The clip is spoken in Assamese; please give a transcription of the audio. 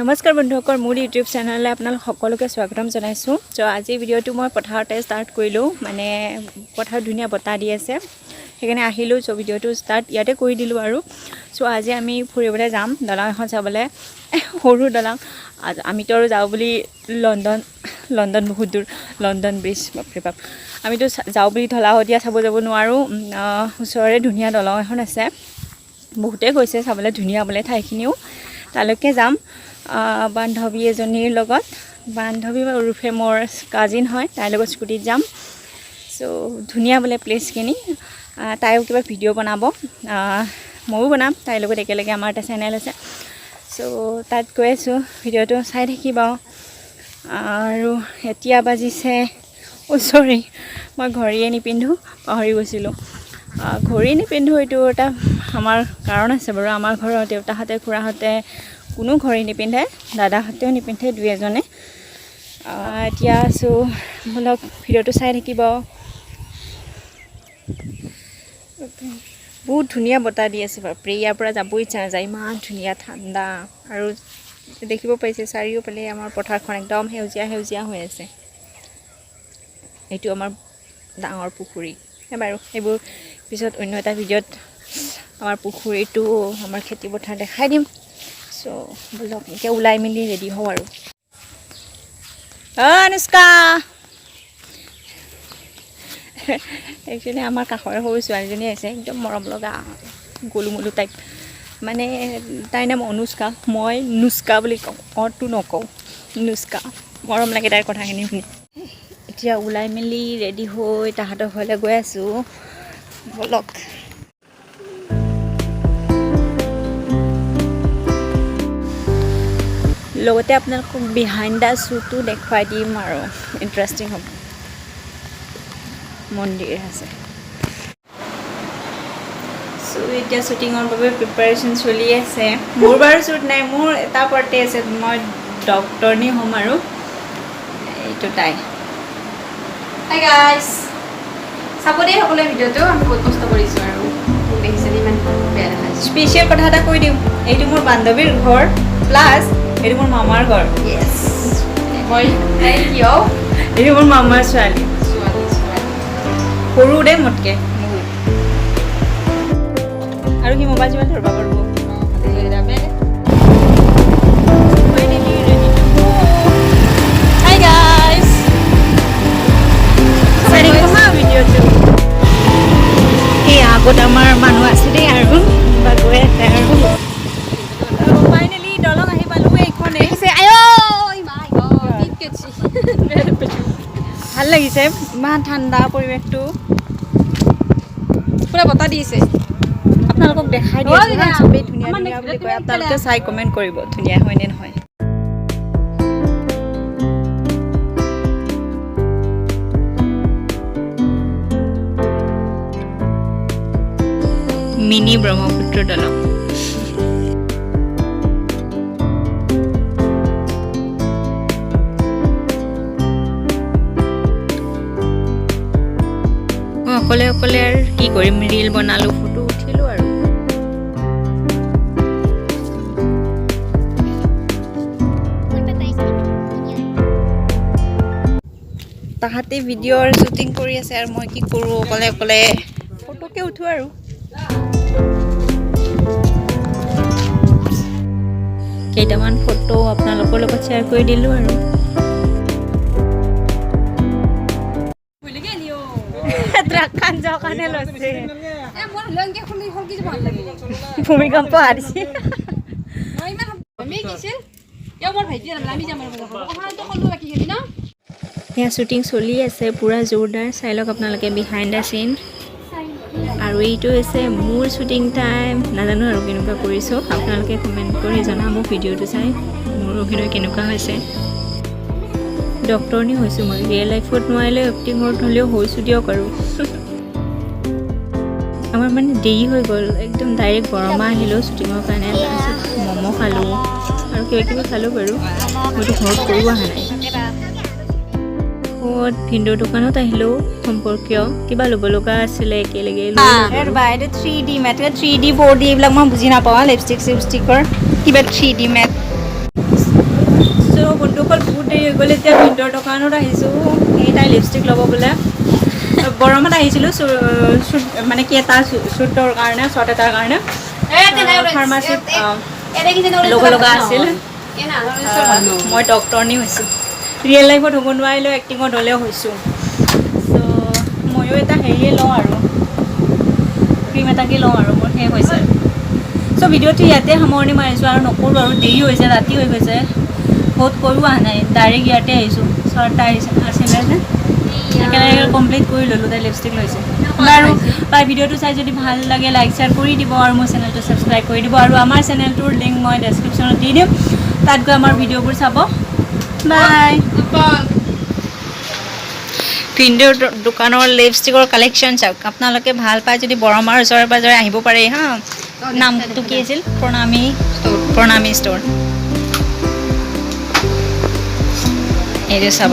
নমস্কাৰ বন্ধুসকল, মোৰ ইউটিউব চেনেললৈ আপোনালোক সকলোকে স্বাগতম জনাইছোঁ। চ' আজিৰ ভিডিঅ'টো মই পথাৰতে ষ্টাৰ্ট কৰিলোঁ। মানে পথাৰত ধুনীয়া বতাহ দি আছে, সেইকাৰণে আহিলোঁ। চ' ভিডিঅ'টো ষ্টাৰ্ট ইয়াতে কৰি দিলোঁ আৰু। চ' আজি আমি ফুৰিবলৈ যাম, দলং এখন চাবলৈ, সৰু দলং। আমিতো আৰু যাওঁ বুলি লণ্ডন, লণ্ডন বহুত দূৰ, লণ্ডন ব্ৰিজ, বাপৰে বাপ। আমিতো যাওঁ বুলি ঢলা শদিয়া চাব যাব নোৱাৰোঁ। ওচৰৰে ধুনীয়া দলং এখন আছে, বহুতেই গৈছে চাবলৈ, ধুনীয়া বোলে ঠাইখিনিও। তালৈকে যাম বান্ধৱী এজনীৰ লগত। বান্ধৱী ওৰফে মোৰ কাজিন হয়, তাইৰ লগত স্কুটিত যাম। চ' ধুনীয়া বোলে প্লেচখিনি। তাইও কিবা ভিডিঅ' বনাব, ময়ো বনাম তাইৰ লগত একেলগে। আমাৰ এটা চেনেল আছে। চ' তাত গৈ আছোঁ, ভিডিঅ'টো চাই থাকিব। আৰু এতিয়া বাজিছে, অ' চৰি, মই ঘড়ীয়ে নিপিন্ধোঁ, পাহৰি গৈছিলোঁ। ঘড়ী নিপিন্ধোঁ, এইটো এটা আমাৰ কাৰণ আছে বাৰু। আমাৰ ঘৰৰ দেউতাহঁতে, খুৰাহঁতে কোনো ঘড়ী নিপিন্ধে, দাদাহঁতেও নিপিন্ধে দুই এজনে। এতিয়া আছোঁ, ব'লক, ভিডিঅ'টো চাই থাকিব। বহুত ধুনীয়া বতাহ দি আছে, বাপৰে, ইয়াৰ পৰা যাব ইচ্ছা নাযায়, ইমান ধুনীয়া ঠাণ্ডা। আৰু দেখিব পাইছে, চাৰিওফালে আমাৰ পথাৰখন একদম সেউজীয়া সেউজীয়া হৈ আছে। এইটো আমাৰ ডাঙৰ পুখুৰী। বাৰু, সেইবোৰ পিছত অন্য এটা ভিডিঅ'ত আমাৰ পুখুৰীটো, আমাৰ খেতি পথাৰ দেখাই দিম। চ' ব'লক, এতিয়া ওলাই মেলি ৰেডি হওঁ আৰু। অ' অনুষ্কা, একচুৱেলি আমাৰ কাষৰে সৰু ছোৱালীজনী আছে, একদম মৰম লগা, গলু মলু টাইপ। মানে তাইৰ নাম অনুষ্কা, মই নুষ্কা বুলি কওঁ, অটো নকওঁ, নুষ্কা। মৰম লাগে তাইৰ কথাখিনি শুনি। এতিয়া ওলাই মেলি ৰেডি হৈ তাহাঁতৰ ঘৰলৈ গৈ আছোঁ, ব'লক। লগতে আপোনালোকক বিহাইণ্ড the শ্বুটো দেখুৱাই দিম আৰু, ইণ্টাৰেষ্টিং হ'ব। মন্দিৰ আছে। চ' এতিয়া শ্বুটিঙৰ বাবে প্ৰিপাৰেশ্যন চলি আছে। মোৰ বাৰু শ্বুট নাই, মোৰ এটা পাৰ্টে আছে, মই ডক্টৰণী হ'ম আৰু এইটো তাই। হাই গাইছ, চাব দেই সকলোৱে ভিডিঅ'টো। আমি বহুত কষ্ট কৰিছোঁ আৰু মোক দেখিছে ইমান বেয়া দেখাইছোঁ। স্পেচিয়েল কথা এটা কৈ দিওঁ, এইটো মোৰ বান্ধৱীৰ ঘৰ, প্লাছ এইটো মোৰ মামাৰ ঘৰ। য়েছ, মই কিয় এইটো মোৰ মামাৰ ছোৱালী। ছোৱালী ছোৱালী। সৰু দেই মোতকৈ বহুত। আৰু সি মোবাইল চোবাইল ধৰিব পাৰিব। Finally ready to go. Hi guys. চাই থাকিব হা ভিডিঅ'টো। এই আগত আমাৰ মানুহ আছে দেই, আৰু বা গৈ আছে। আৰু ফাইনেলি দলং আহি পালোঁ, এইখনে। মাই গড। ভাল লাগিছে, ইমান ঠাণ্ডা পৰিৱেশটো। পুৰা বতাহ দিছে। আপোনালোকক দেখাই দি অ, আছোঁ হা, দাদা। চবেই ধুনীয়া আমাৰ ধুনীয়া বুলি next কয়। video আপোনালোকে চাই কমেণ্ট কৰিব, ধুনীয়া হয়নে নহয়। মিনি ব্ৰহ্মপুত্ৰ দলং। মই অকলে অকলে আৰু কি কৰিম, ৰিল বনালোঁ, ফটো উঠিলোঁ আৰু। তাহাঁতে ভিডিঅ'ৰ শ্বুটিং কৰি আছে আৰু মই কি কৰোঁ, অকলে অকলে ফটোকে উঠো আৰু। কেইটামান ফটো আপোনালোকৰ লগত শ্বেয়াৰ কৰি দিলোঁ আৰু। ট্ৰাকখন যোৱাৰ কাৰণে লৈছে। এ মোৰ লংকে খুলি সলকি যাব ভাল লাগে। ভূমিকম্প আহিছে। মই ইমান আমি কিছিল এ মোৰ ভাইটি আৰু আমি যাম আৰু কথাটো ক'লো বাকীখিনি ন। এয়া শ্বুটিং চলি আছে পূৰা জোৰদাৰ, চাই লওক আপোনালোকে বিহাইণ্ড the চিন। আৰু এইটো হৈছে মোৰ শ্বুটিং টাইম। নাজানো আৰু কেনেকুৱা কৰিছোঁ, আপোনালোকে কমেণ্ট কৰি জনাব ভিডিঅ'টো চাই মোৰ অভিনয় কেনেকুৱা হৈছে। ডক্টৰণী হৈছোঁ মই, ৰিয়েল লাইফত নোৱাৰিলেও এক্টিঙত হ'লেও হৈছোঁ দিয়ক। আৰু আমাৰ মানে দেৰি হৈ গ'ল, একদম ডাইৰেক্ট বৰমা আহিলোঁ শ্বুটিঙৰ কাৰণে। তাৰপিছত ম'ম' খালোঁ আৰু কিবা কিবি খালোঁ বাৰু। মইতো ঘৰত কৰিও অহা নাই। ক'ত ভিনদেউৰ দোকানত আহিলোঁ, সম্পৰ্কীয় কিবা ল'ব লগা আছিলে, একেলগে লৈ ল'লো। এইটো 3D mat, 3D 4D, এইবিলাক মই বুজি নাপাওঁ। লিপষ্টিক চিপষ্টিকৰ কিবা 3D mat. বন্ধুসকল, বহুত দেৰি হৈ গ'ল। এতিয়া ভিনদেউৰ দোকানত আহিছোঁ। এই তাই লিপষ্টিক ল'ব বোলে। বৰমাত আহিছিলোঁ মানে কি এটা শ্বুটৰ কাৰণে, শ্বৰ্ট এটাৰ কাৰণে। ফাৰ্মাচীত ল'ব লগা আছিল। মই ডক্টৰনী হৈছোঁ, ৰিয়েল লাইফত হ'ব নোৱাৰিলেও এক্টিঙত হ'লেও হৈছোঁ। চ' ময়ো এটা হেৰিয়ে লওঁ আৰু ক্ৰীম এটাকে লওঁ আৰু মোৰ শেষ হৈছে। চ' ভিডিঅ'টো ইয়াতে সামৰণি মাৰিছোঁ আৰু নকৰোঁ আৰু, দেৰি হৈছে, ৰাতি হৈ গৈছে। বহুত কৰিও অহা নাই, ডাইৰেক্ট ইয়াতে আহিছোঁ। ছটা আহিছে আছিলে যে, একেলগে কমপ্লিট কৰি ল'লোঁ। তাই লিপষ্টিক লৈছে। বাৰু, বাই। ভিডিঅ'টো চাই যদি ভাল লাগে, লাইক শ্বেয়াৰ কৰি দিব আৰু মোৰ চেনেলটো ছাবস্ক্ৰাইব কৰি দিব। আৰু আমাৰ চেনেলটোৰ লিংক মই ডেছক্ৰিপশ্যনত দি দিম, তাত গৈ আমাৰ ভিডিঅ'বোৰ চাব। বাই। ভিনদেউৰ দোকানৰ লিপষ্টিকৰ কালেকশ্যন চাওক। আপোনালোকে ভাল পায় যদি বৰমাৰ ওচৰে পাজৰে আহিব পাৰে। হা, নামটো কি আছিল? প্ৰণামী, প্ৰণামী ষ্ট'ৰ। এইটো চাব।